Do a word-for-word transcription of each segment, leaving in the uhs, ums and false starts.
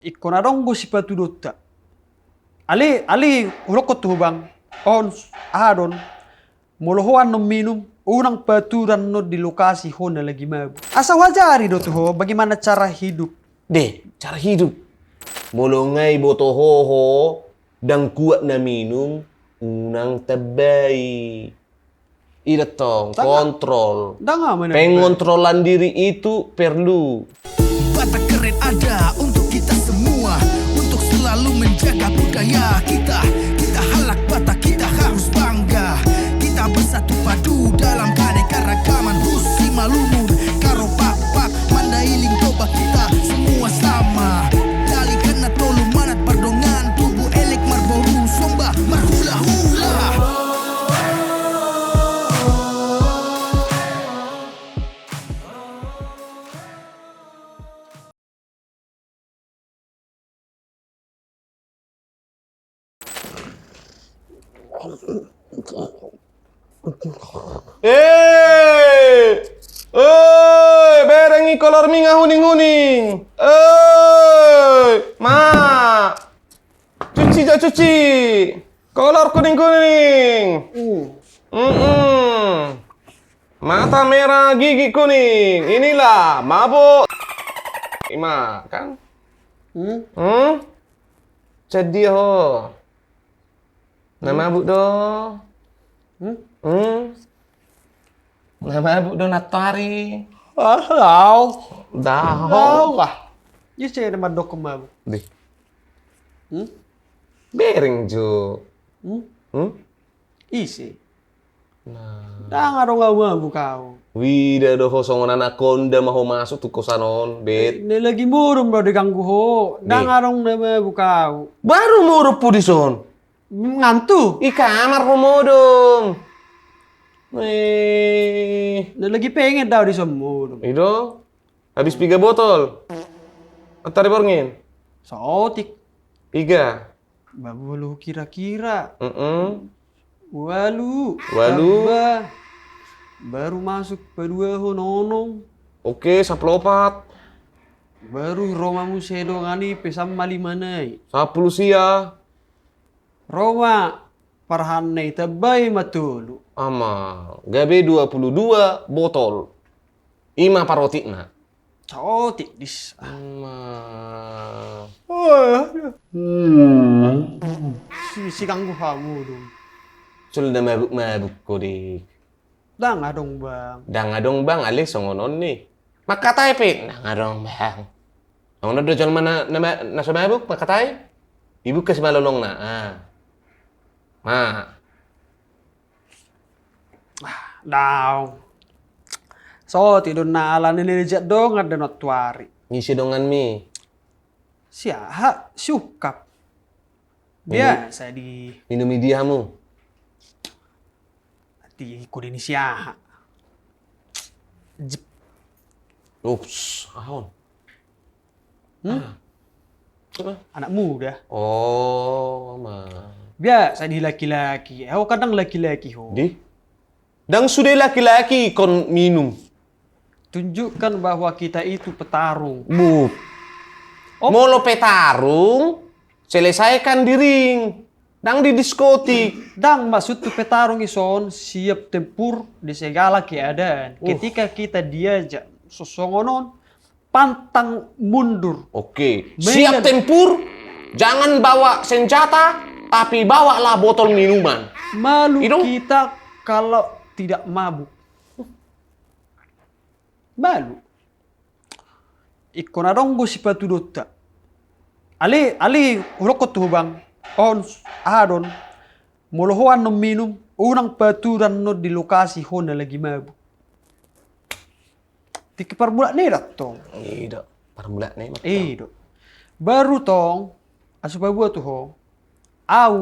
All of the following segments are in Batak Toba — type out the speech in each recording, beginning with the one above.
Ingkon adong do sipatudonta. Ale, ale, hudokkon tu ho bang. On, aha do on. Molo ho annon minum, unang patudu annon di lokasi ho na lagi mabuk. Asa huajari do tu ho, bagaimana cara hidup. De, cara hidup. Molo nga iboto ho, ho, ndang kuat na minum, unang tambai. Ida tong, kontrol. Pengontrolan diri itu perlu. Batak Keren ada untuk kita semua, untuk selalu menjaga budaya kita. Kita halak Batak, kita harus bangga. Kita bersatu padu dalam keanekaragaman. Hus Simalungun, Karo Pakpak, Mandailing, Toba, kita semua sama. Dalikan na tolu manat pardonganan, tubu elek marboru, somba marhula-hula. Eh, eh, bereng i kolormi nga huning-huning. Eh, ma. Cuci jo, cuci. Kolor kuning-kuning. Mm-mm. Mata merah, gigi kuning. Inilah mabuk. Ima, kan? Hmm? Hmm? Sedih ho. Na mabuk do. Hmm? Hmm? Na mabuk do nantoari. Ah, dao. Dao. Dao lah. Ise na mandok mabuk. Dih. Hmm? Bereng jo. Hmm? Hmm? Ise. Nah. Ndang adong au mabuk au. Wida do ho songon anak honda ma ho masuk tu kosan on, Bet. Na lagi modom do diganggu ho. Ndang adong na mabuk au. Baru modom ho dison. Ngantuk. I kamar ho modom. Eh. Na lagi pengen do au dison modom. I do. Habis piga botol? Antari borngin. Saotik. Piga. Baru walu kira-kira. Mm-mm. Walu. Walu. Tamba. Baru masuk paduahon onom. Oke, sampulu opat. Baru ro ma muse dongan i pe sampulu lima nai. Sampulu sia. Ro ma parhana i tambai ma tolu. Ama, gabe dua puluh dua botol. Ima parotikna. Saotik dis. Ima. Oh, si, si ganggu hamu dong. Sul na mabuk-mabuk ho, Dik. Ndang adong, Bang. Ndang adong, Bang, ale songon on ni. Mangkatai pe, ndang adong, Bang. Songon on do jolma na, na, na so mabuk, mangkatai. Dibuka simalolongna. Ah. Ma. Ah, dao. Saotik do na ala ni na diajak dongan do nantoari. Ise donganmi? Si aha, si Ukap. Biasa di. Minum i dia hamu? Di kode ni si aha. Jep. Ups, aha on? Hmm? Ah. Siapa? Anak muda. Oh, ma. Biasa di laki-laki. Ho kan ndang laki-laki ho. Di? Ndang sude laki-laki ingkon minum. Tunjukkan bahwa kita itu petarung. Bu. Op. Molo petarung, selesaikan di ring. Ndang di diskotik. Ndang, maksudhu petarung i son siap tempur di segala keadaan. Uh. Ketika kita diajak sosongon on, pantang mundur. Oke. Siap tempur, jangan bawa senjata, tapi bawalah botol minuman. Malu kita kalau tidak mabuk. Malu. Ingkon adong do sipatudonta. Ale, ale, hudokkon tu ho bang. On, aha do on. Molo ho annon minum, unang patudu annon di lokasi ho na lagi mabuk. Tingki parmulakna i do tong. I do, parmulakna i ma tong. I do. Baru tong, asa paboa tu ho, au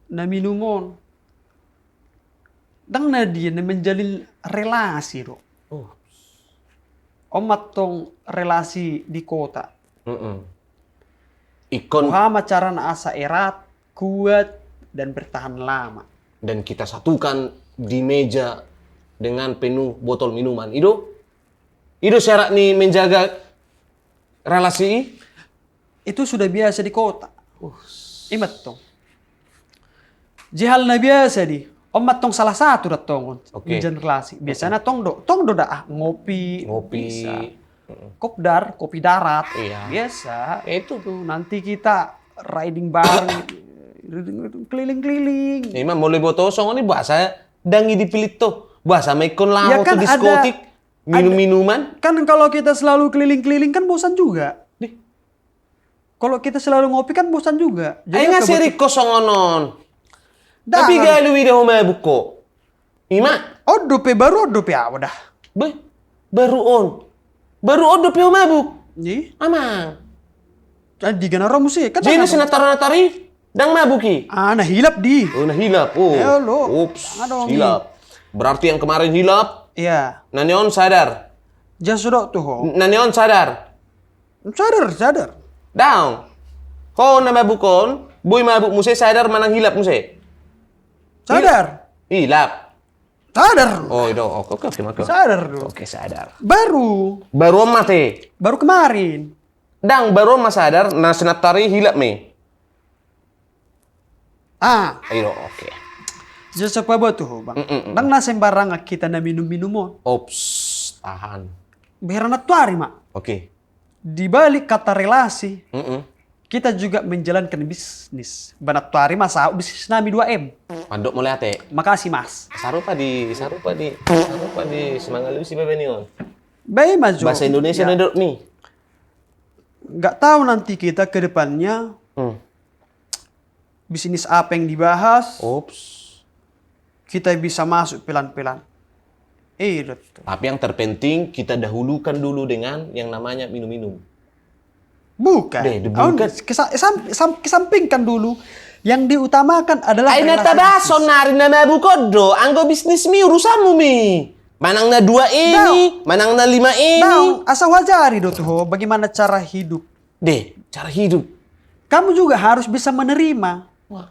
na minum on. Ndang na dia na menjalin relasi do. Oh. On ma tong relasi di kota. Mm-mm. Ingkon. Boha ma carana asa erat, kuat, dan bertahan lama. Dan kita satukan di meja dengan penuh botol minuman. I do? I do syarat ni menjaga relasi i? Itu sudah biasa di kota. Ima tong. Jadi hal na biasa di, on ma tong salah satu da tong on. Oke. Menjalin relasi. Biasana tong do, tong do da, ah, ngopi, ngopi. Bisa. Kopdar, kopi darat. Iya. Biasa. Ya itu. Tuh, nanti kita riding bareng, keliling-keliling. Ima, molo diboto songon i, boasa ndang i dipillit tu? Boasa ma ingkon laho tu diskotik, minum-minuman? Kan kalau kita selalu keliling-keliling kan bosan juga. Dih. Kalau kita selalu ngopi kan bosan juga. Jadi ai nga sering ko songon on. Tapi galu i da ho mabuk ho. Ima. On dope, baru on dope au da. Beh, baru on. Baru on dope ho mabuk. Amang. Di gana ro muse kan. Jadi na sinantar-nantar i ndang mabuk i? Ah, na hilap di. Oh, na hilap. Oh. Ups, hilap. Berarti yang kemarin hilap. Iya. Na nion sadar. Jas do tu ho. Na nion sadar. Sadar, sadar. Daong. Ho na mabuk on, boi mabuk muse, sadar manang hilap muse? Sadar. Hilap. Sadar. Oh, i do. Oke, oke, oke. Sadar do. Oke, sadar. Baru. Baru on mate. Baru kemarin. Ndang, baru on ma sadar, na sinantar i hilap ma i. Ah. I do, oke. Jadi so paboa tu ho, Bang. Ndang na sembarangan kita na minum-minum on. Ops, tahan. Bereng nantuari ma. Oke. Di balik kata relasi, kita juga menjalankan bisnis. Ba nantuari ma saut bisnis nami dua M. Mandok mauliate. Makasih, Mas. Sarupa di, sarupa di, sarupa di Simangalusi bebe ni on. Baik, Mas Jo. Bahasa Indonesia na didok ni. Nggak tahu nanti kita ke depannya bisnis apa yang dibahas. Ups. Kita bisa masuk pelan-pelan. Eh, betul. Tapi yang terpenting kita dahulukan dulu dengan yang namanya minum-minum. Bukan. Deh, bukan. Kesa-, sam-, sam-, kesampingkan dulu. Yang diutamakan adalah relasi bisnis. Ai na tabason nari na mabuk on do, anggo bisnismi urusanmu mi. Manang na dua ini, manang na lima ini. Daong, asa huajari do tu ho bagaimana cara hidup. Deh, cara hidup. Kamu juga harus bisa menerima. Wah.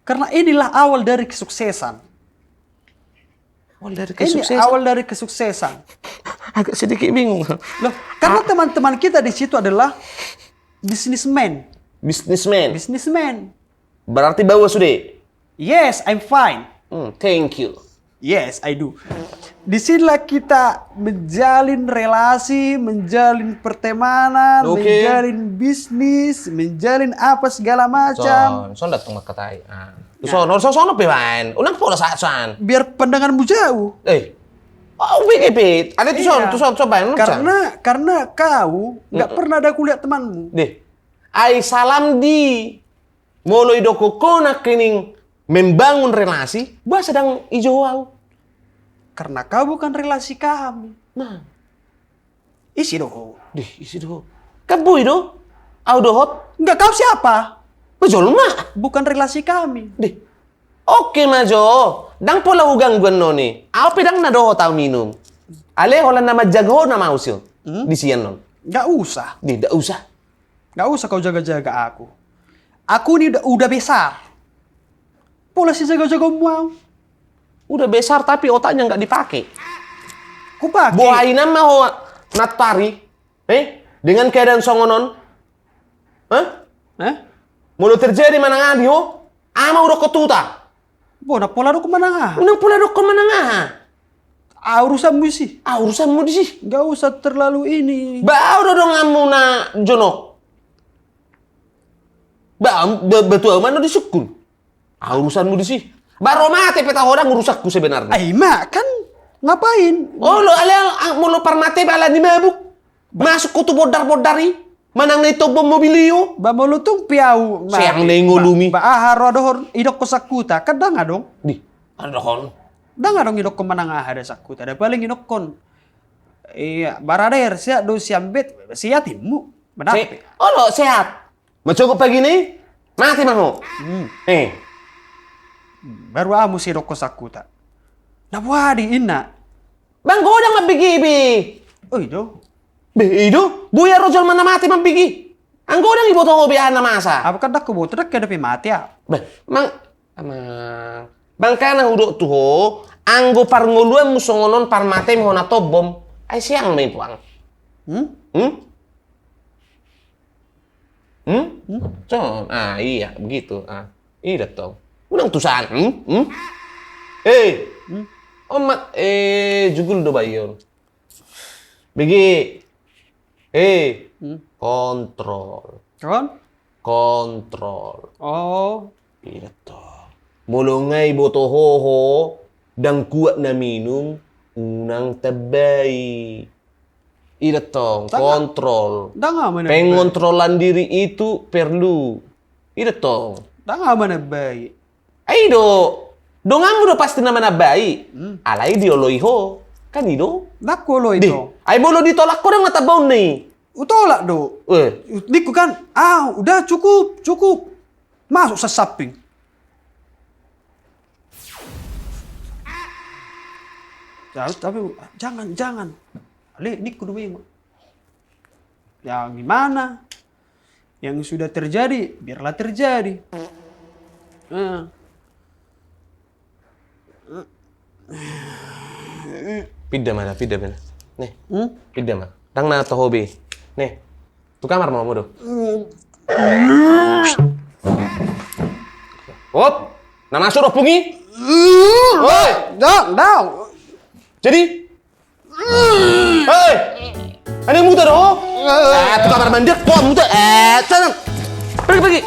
Karena inilah awal dari kesuksesan. Awal dari kesuksesan. Ini awal dari kesuksesan. Agak sedikit bingung. Loh, karena teman-teman kita di situ adalah businessman. Businessman. Businessman. Berarti baoa sude? Yes, I'm fine. Hmm, thank you. Yes, I do. Di sinilah kita menjalin relasi, menjalin pertemanan, menjalin bisnis, menjalin apa segala macam. Son, son datang makatai. Ah. Tuson, son, pe baen. Unang pola saat san. Biar pandanganmu jauh. Eh. Oh, pit, pit. Ada tuson, tuson, tuson baen. Karena, karena kau nggak pernah ada kulihat temanmu. Deh. Ai salam di. Molo idokkon ho nangkining membangun relasi, boasa ndang ijo au? Karena kau bukan relasi kami. Nah. Ise do ho? Deh, ise do ho? Kan boi do? Au dohot? Enggak, kau siapa? Jolma. Bukan relasi kami. Deh. Oke ma jo. Ndang pola huganggu annon i. Au pe ndang na dohot au minum. Alai holan na manjaga ho nama au si on. Di sian on. Enggak usah. Deh, enggak usah. Nggak usah kau jaga-jaga aku. Aku ini udah, udah besar. Pola sijaga-jagamu au. Udah besar tapi otaknya nggak dipakai. Kupakai. Boha inna ma ho nantuari, eh? Dengan keadaan songon on? Hah? Eh? Molo terjadi manang aha di ho, aha ma hudokkon tu huta? Bo, ndang pola dokkon manang aha. Ndang pola dokkon manang aha. Ah, urusanmu disi. Ah, urusanmu disi. Nggak usah terlalu ini. Ba au do donganmu na jonok. Ba, ba, ba tu au ma na disungkun. Ah, urusanmu disi. Ba ro mate pe taho, ndang urusanku sebenarnya. Ai ma kan ngapain? Olo, ale, ah, molo parmate ba ala ni mabuk. Masuk ho tu bondar-bondar i, manang na i tombon mobil i ho. Ba molo tung pe au, seang na i ngolumi. Ba aha ro dohot idokkon sangkuta, kan ndang adong. Di, aha dohot? Ndang adong idokkon manang aha da sangkuta da, paling idokkon. Iya, barader, sehat do sian bet, sehat immu. Benar. Olo, sehat. Manjou pagi ni, mate ma ho. Hmm. Eh. Baru au muse idokkon sangkuta. Na boha di inna. Ba anggo ndang mambege be. Oh, i do. Be, i do. Boi ro jolma na mate mambege. Anggo ndang iboto ho be aha na masa. Apa kan ndang huboto, ndang kedope mate au. Be, mang, amang. Ba angka na hudok tu ho, anggo parngoluanmu songon on parmate ma ho na tombon. Ai seang ma i puang. Hmm? Hmm? Hmm? Hmm? Son, ah, iya, begitu. Ah, ida tong. Unang tusan, hmm? Hmm? Eh, hmm? Omat, eh, jugul do bayon. Bege. Eh, hmm? Kontrol. Kon? Kontrol. Oh. Ida tong. Molo nga iboto ho, ho, ndang kuat na minum, unang tambai. Ida tong, kontrol. Pengontrolan diri itu perlu. Ida tong. Ndang ama na baik. Ai do, donganmu do pasti nama na baik. Hmm. Alai dioloi ho. Kan i do. Ndang kuoloi ho. Ai molo ditolak ho ndang na tambaon na i. Utolak do. Eh. Ningku kan, ah, udah cukup, cukup. Masuk sasamping. Ya, tapi jangan, jangan. Ale, ningku do memang. Ya, gimana? Yang sudah terjadi, biarlah terjadi. Nah. Pinda ma, pinda, pinda. Nih. Hmm? Pinda ma. Ndang na toho be. Nih. Tu kamar ma hamu do. Hop. Na masuk do pungi. Oi. Ndang, ndang. Jadi? Hei. Ada yang muta do? Ah, tu kamar mandi, kok muta? Eh, sana. Pergi, pergi.